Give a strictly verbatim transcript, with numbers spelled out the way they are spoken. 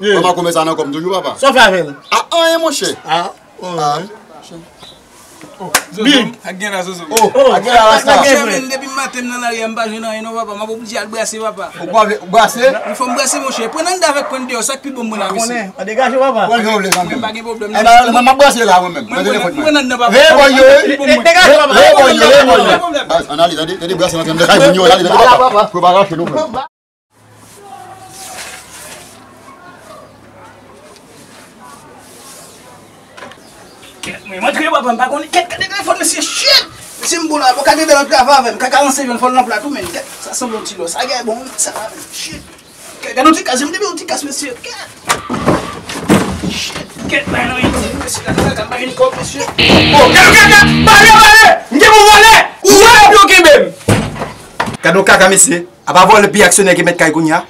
Kòman kòmè sa nan kò m toujou, papa? Sa w fè avè l? A, anyen, monchè. A, oh, ah. Big. Ak gen la, Zozo. Oh, ak gen la, Rasta. Monchè, men, depi maten m nan lari a, m pa jwenn anyen non, papa. M ap oblije al brase, papa. Ou brase? Ou fò m brase, monchè. Pran anndan avèk pran deyò, sa k pi bon mwen la, mesye. Pran jan w vle, zanmi m. Pa gen pwoblèm. E ba, mwen, m ap brase la, mwen menm. Nan telefòn mwen. Pran anndan, papa. Reyèl bòy yo ye. Reyèl bòy yo, reyèl bòy yo. Baz, ann ale, tande, tande brase nan kay moun yo, ann ale, tande, papa. Pou pa rache nou, frè. Kèt, mwen, mwen tre papa, m pa konnen. Kèt, gade telefòn, mesye, shit! Mesye, m bon la, bon, gade nan travay avè m, ka karannsenk jwenn fò l nan pla tou, men, kèt, sa sanble yon ti lò, sa gen bon, sa va, men, shit! Kèt, gade yon ti kas, m te yon ti kas, mesye, kèt! Shit! Kèt, bay nan yon ti, mesye, gade sa, m pa gen kòb, mesye. Oh, gade, gade, gade, pale, pale! M gen pou vòlè! Ou wè pou yo kenbe m! Gade yon kaka, mesye. Apa vòlè pi aksyonè ki mèt kay kounye a?